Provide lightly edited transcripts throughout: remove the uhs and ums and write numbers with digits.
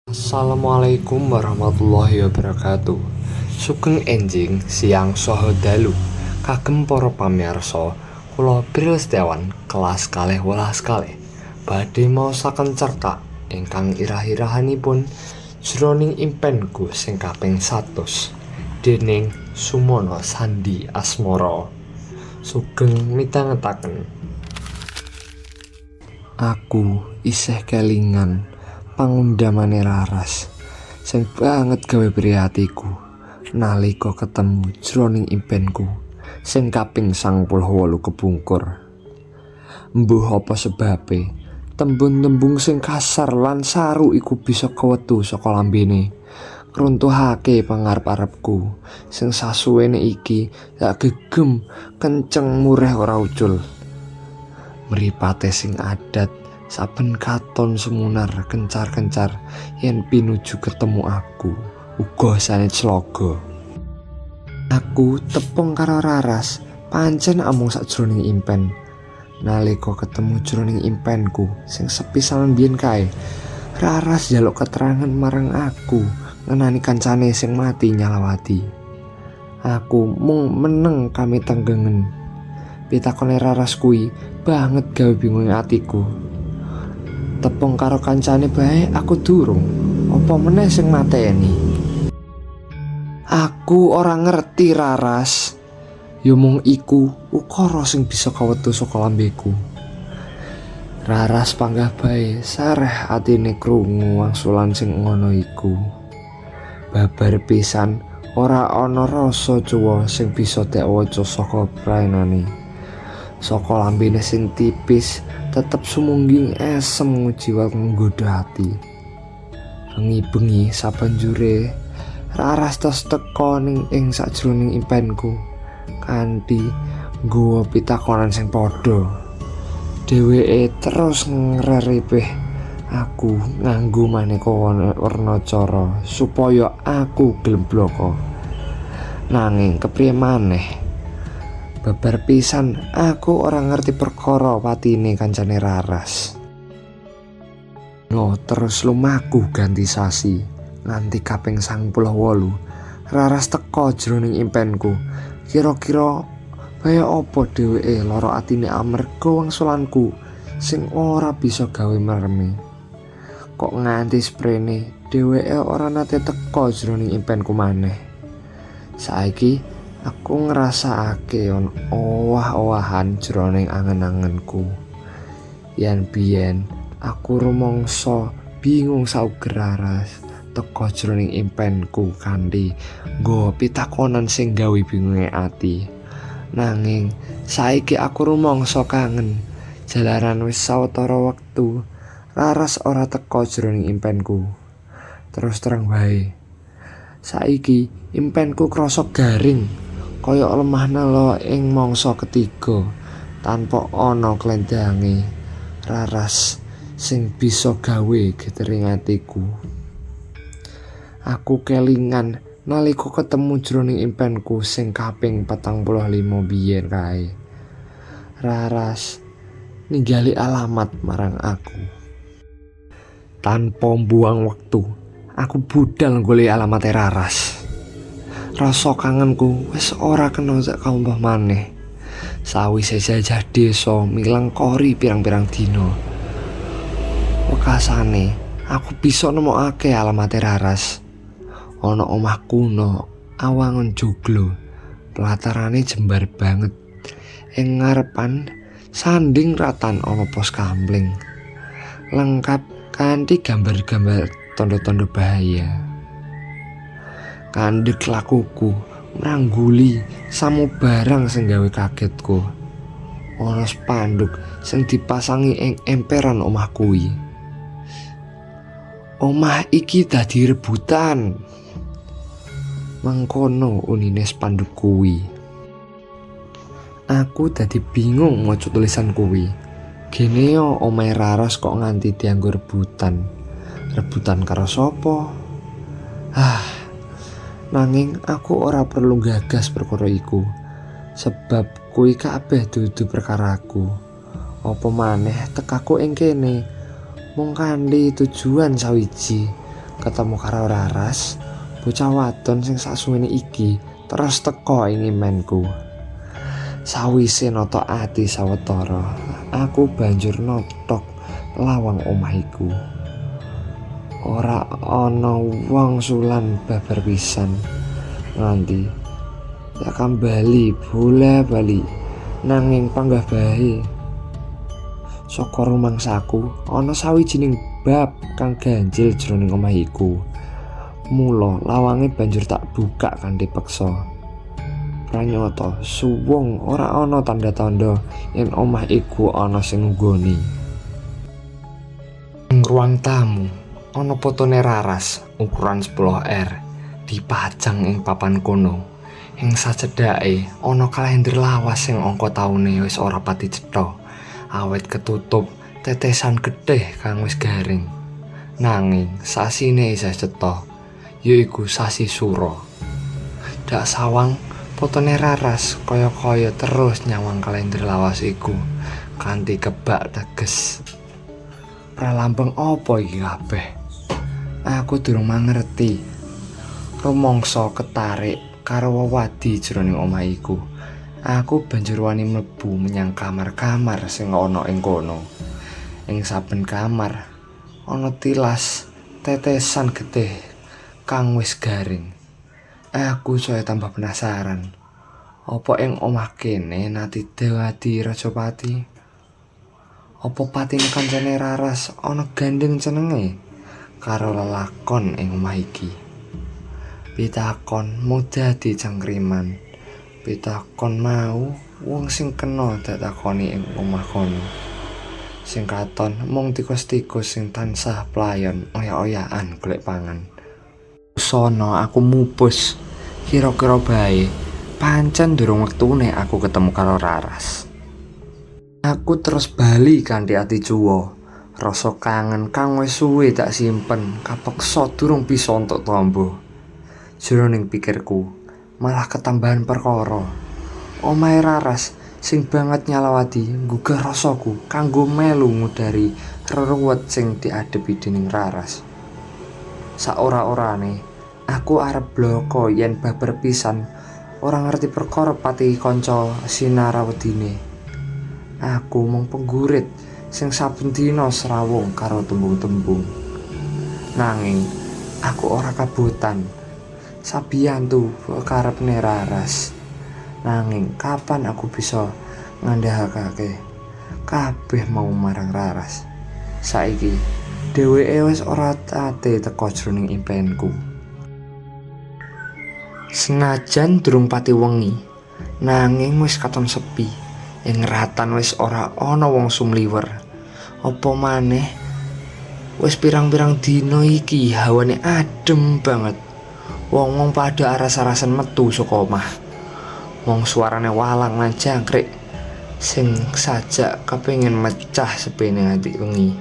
Assalamualaikum warahmatullahi wabarakatuh. Sugeng enjing siang saha dalu kagem para pamirsa. Kula Bril Setiawan kelas 12 welas 2 badhe maosaken cerkak ingkang irah-irahanipun Jroning Impenku sing kaping 100 dening Sumono Sandi Asmara. Sugeng midhangetaken. Aku isih kelingan pangundamane Raras sing banget gawe prihatiku nalika ketemu jroning impenku sing kaping 98 kepungkur. Mbuh apa sebabe tembung-tembung sing kasar lan saru iku bisa kewetu saka lambene, ngruntuhake pangarep-arepku sing sasuwene iki tak gegem kenceng mureh ora ucul. Mripate sing adat saben katon sumunar kencar-kencar yen pinuju ketemu aku, uga sane cloga. Aku tepung karo Raras pancen amung sakjroning impen. Nalika ketemu jroning impenku sing sepisanan biyen kae, Raras njaluk keterangan marang aku ngenani kancane sing mati nyalawati. Aku mung meneng kami tenggengen. Pitakone Raras kuwi banget gawe bingung atiku. Tepung karo kancane bae aku durung, apa meneh sing mateni. Aku ora ngerti, Raras. Ya mung iku ukara sing bisa kawetu saka lambeku. Raras panggah bae sareh atine krungu wangsulan sing ngono iku. Babar pisan ora ana rasa cuwa sing bisa dek waca saka praenane. Saka lambene sing tipis tetep sumungging esem ngujiwat nggodha ati. Bengi-bengi sabanjure Raras tos teka ning ing sajroning impenku kanthi nggawa pitakonan sing padha. Dheweke terus ngreripih aku nganggo maneka werna cara supaya aku gelem blaka. Nanging kepriye maneh? Babar pisan aku ora ngerti perkara patine kancane Raras. No terus lumaku ganti sasi nganti kaping 98 Raras teka jroning impenku. Kira-kira kaya apa dheweke lara atine amarga wangsulanku sing ora bisa gawe mereme. Kok nganti sprene dheweke ora nate teka jroning impenku maneh. Saiki aku ngrasakake ono owah-owahan jroning angen-angenku. Yen biyen aku rumangsa bingung sauger Raras teka jroning impenku kanthi nggawa pitakonan sing gawe bingunge ati. Nanging saiki aku rumangsa kangen jalaran wis sawetara wektu Raras ora teka jroning impenku. Terus terang wae, saiki impenku krasa garing kaya lemah nela ing mangsa ketiga tanpa ana klendange Raras sing bisa gawe getering atiku. Aku kelingan nalika ketemu jroning impenku sing kaping 45 biyen kae. Raras ninggali alamat marang aku. Tanpa mbuang wektu, aku budal golek alamate Raras. Rasa kangenku wis ora kena sak kaombah maneh. Sawise jajah desa milengkori pirang-pirang dina, wekasane aku bisa nemokake alamate Raras. Ana omah kuno awangun joglo. Pelatarane jembar banget. Ing ngarepan sanding ratan ana pos kamling. Lengkap kanthi gambar-gambar tanda-tanda bahaya. Kandhek lakuku mrangguli samubarang sing gawe kagetku. Ana spanduk sing dipasangi ing emperan omah kuwi. "Omah iki dadi rebutan." Mangkono unine spanduk kuwi. Aku dadi bingung maca tulisan kuwi. Geneo omahe Raras kok nganti dianggo rebutan. Rebutan karo sapa? Ah, nanging aku ora perlu gagas perkara iku. Sebab kuwi kabeh dudu perkaraku. Apa maneh tekaku ing kene mung kanthi tujuan sawiji, Ketemu karo Raras, bocah wadon sing sasuwene iki terus teka ing impenku. Sawise nata ati sawetara, aku banjur nothok lawang omah iku. Ora ana wangsulan babar pisan nganti tak kambali bola-bali, nanging panggah bae. Saka rumangsaku ana sawijining bab kang ganjil jroning omah iku. Mula lawange banjur tak buka kanthi peksa. Pranyata suwung ora ana tandha-tandha yen omah iku ana sing nunggoni. Ing ruang tamu ana fotone Raras ukuran 10 R dipajang ing papan kono. Ing sacedhake ana kalender lawas sing angka taune wis ora pati cetha, awit ketutup tetesan getih kang wis garing. Nanging sasine isih cetha, yaiku sasi Sura. Dak sawang fotone Raras kaya-kaya terus nyawang kalender lawas iku kanthi kebak teges. Pralambang apa iki kabeh? Aku durung mangerti. Rumangsa ketarik karo wewadi jroning omah iku. Aku banjur wani mlebu menyang kamar-kamar sing ana ing kono. Ing saben kamar ana tilas tetesan getih kang wis garing. Aku saya tambah penasaran. Apa ing omah kene nate dadi Rajapati? Apa patine kancane Raras ana gandeng cenenge karo lelakon ing omah iki? Pitakon mung dadi cangkriman. Pitakon mau wong sing kena dak takoni ing omah kono. Sing katon mung tikus-tikus sing tansah playon oyak-oyakan golek pangan. Sono aku mupus. Kira-kira bae pancen durung wektune aku ketemu karo Raras. Aku terus bali kanthi ati cuwa. Rasa kangen kang wis suwe tak simpen kapeksa durung bisa entuk tamba. Jroning pikirku malah ketambahan perkara. Omahe Raras sing banget nyalawati nggugah rasaku kanggo melu ngudari reruwet sing diadepi dening Raras. Saora-orane aku arep blaka yen babar pisan ora ngerti perkara pati kanca sinarawedine. Aku mung penggurit sing saben dina srawung karo tembung-tembung. Nanging aku ora kabotan. Sabiyantu karepne Raras. Nanging kapan aku bisa ngandhakake kabeh mau marang Raras? Saiki dheweke wis ora tate teka jroning impenku. Senajan durung pati wengi, nanging wis katon sepi. Ing ratan wis ora ana wong sumliwer. Apa maneh wis pirang-pirang dina iki hawane adem banget. Wong-wong padha aras-arasan metu saka omah. Mung suarane walang lan jangkrik sing sajak kepengin mecah sepine nganti wengi.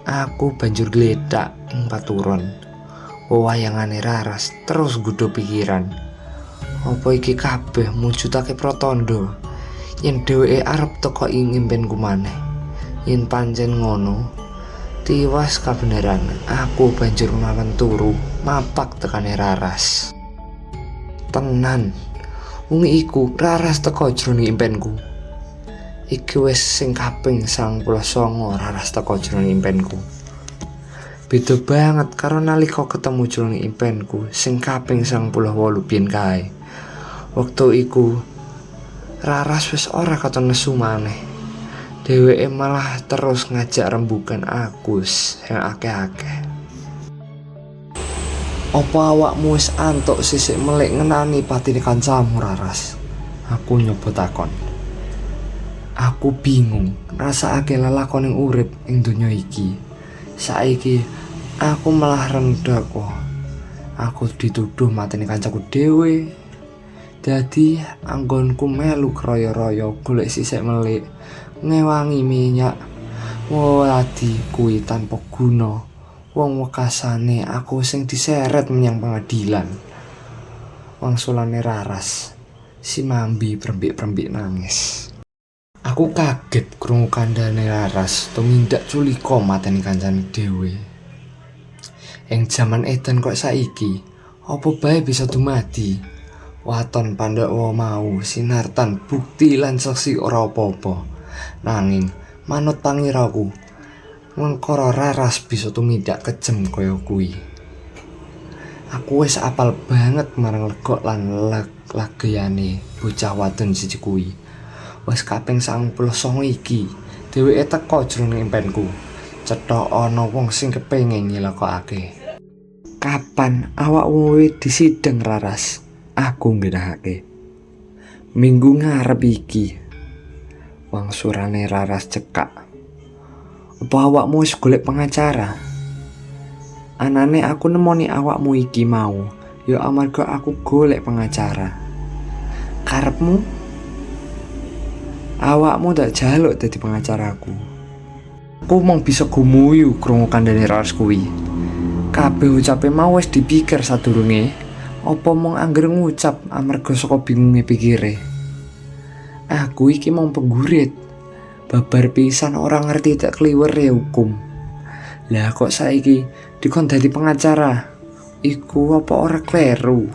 Aku banjur gletak ing paturon. Wewayangane Raras terus nggodha pikiran. Apa iki kabeh mujudake pratandha yen dheweke arep teka ing impenku maneh? Yen pancen ngono, tiwas kabeneran aku banjur mawen turu mapak tekane Raras. Tenan, wengi iku Raras teka jroning impenku. Iki wis sing kaping 99 Raras teka jroning impenku. Beda banget karo nalika ketemu jroning impenku sing kaping 98 biyen kae. Wektu iku Raras wis ora katon nesu maneh. Dheweke malah terus ngajak rembugan aku sing akeh-akeh. "Apa awakmu wis antuk sisik melik ngenani patine kancamu, Raras?" Aku nyoba takon. Aku bingung ngrasakake lelakoning urip ing donya iki. Saiki aku malah rendaka. Aku dituduh mateni kancaku dhewe. Dadi anggonku melu kroyo-royo golek sisik melik, ngewangi minyak wewadi kuwi tanpa guna. Wong wekasane aku sing diseret menyang pengadilan. Wangsulane Raras simambi prembik-prembik nangis. Aku kaget krungu kandhane Raras tumindak culika mateni kancane dhewe. Ing jaman edan kok saiki, apa bae bisa dumadi. Waton Pandhawa mau sinartan bukti lan seksi ora apa-apa. Nanging manut pangiraku, ngkara Raras bisa tumindak kejem kaya kuwi. Aku wis apal banget marang legok lan lageyane bocah wadon siji kuwi. Wis kaping 99 iki dheweke teka jroning impenku. Cetha ana wong sing kepengin nyilakakake. Kapan awakmu wiwit disidheng, Raras? Aku nggenahake. Minggu ngarep iki. Wangsulane Raras cekak. Apa awakmu wis golek pengacara? Anane aku nemoni awakmu iki mau, ya amarga aku golek pengacara. Karepmu? Awakmu tak jaluk dadi pengacaraku. Aku mung bisa gumuyu krungu kandhane Raras kuwi. Kabeh ucape mau wis dipikir sadurunge, apa mung angger ngucap amarga saka bingunge pikire. Aku iki mung penggurit. Babar pisan ora ngerti tek kliwere hukum. Lah kok saiki dikon dadi pengacara? Iku apa ora kleru?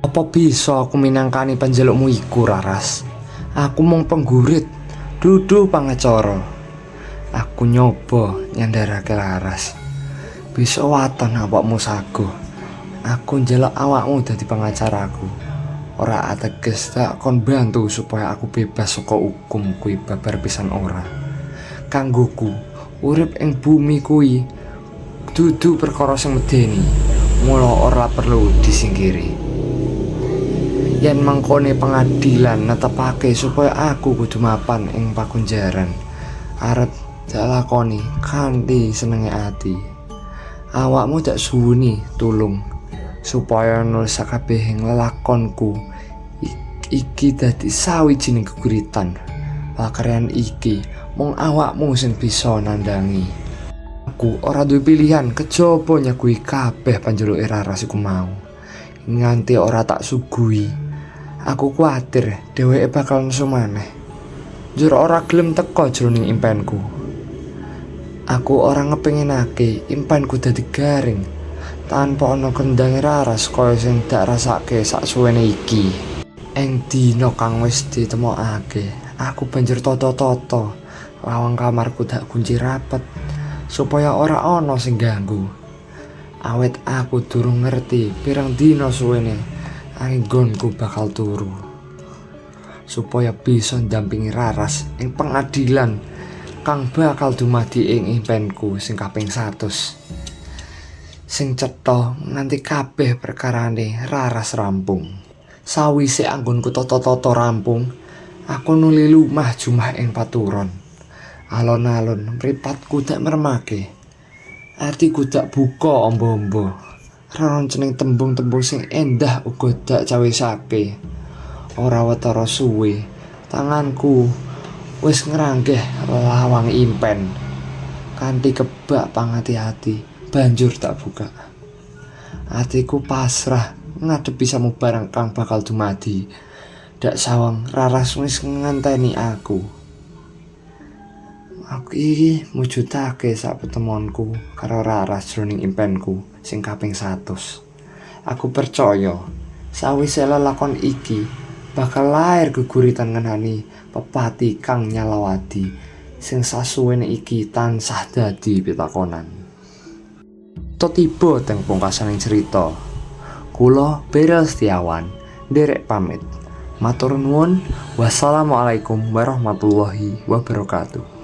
Apa bisa aku minangkani panjalukmu iku, Raras? Aku mung penggurit, dudu pangacara. Aku nyoba nyandarake Raras. Bisa waton awakmu sago. Aku njaluk awakmu dadi pengacaraku. Ora ateges tak kon bantu supaya aku bebas saka hukum kuwi, babar pisan ora. Kanggoku, urip ing bumi kuwi dudu perkara sing medeni, mula ora perlu disingkiri. Yen mangkone pengadilan netepake supaya aku kudu mapan ing pakunjaran, arep dak lakoni kanthi senenge ati. Awakmu dak suwuni tulung supaya nulis sakabehing lelakonku iki dadi sawijining geguritan. Pakaryan iki mung awakmu sing bisa nandhangi. Aku ora duwe pilihan kejaba nyaguhi kabeh panjaluke Raras iku mau. Nganti ora tak suguhi, aku kuwatir dheweke bakal nesu maneh. Njur ora gelem teka jroning impenku. Aku ora ngepengenake impenku dadi garing tanpa ana kendange Raras kaya sing dak rasake saksuwene iki. Ing dina kang wis ditemokake, aku banjur tata-tata lawang kamarku dak kunci rapet supaya ora ana sing ganggu. Awit aku durung ngerti pirang dina suwene anggonku bakal turu. Supaya bisa ndampingi Raras ing pengadilan kang bakal dumadi ing impenku sing kaping 100. Sing cetha nganti kabeh perkarane Raras rampung. Sawise anggonku tata-tata rampung, aku nuli lumah jumah ing paturon. Alon-alon mripatku dak meremake. Atiku dak buka ombo-ombo. Reroncening tembung-tembung sing endah uga dak cawisake. Ora wetara suwe, tanganku wis ngranggeh lawang impen. Kanthi kebak pangati-ati, banjur tak buka. Atiku pasrah ngadepi samubarang kang bakal dumadi. Dak sawang Raras wis ngenteni aku. Aku iki mujudake sapetemonku karo Raras jroning impenku sing kaping 100. Aku percaya sawise lelakon iki bakal lair geguritan ngenani pepati kang nyalawadi sing sasuwene iki tansah dadi pitakonan. Tiba teng pungkasaning cerita. Kula Berel Setiawan nderek pamit. Matur nuwun. Wassalamualaikum warahmatullahi wabarakatuh.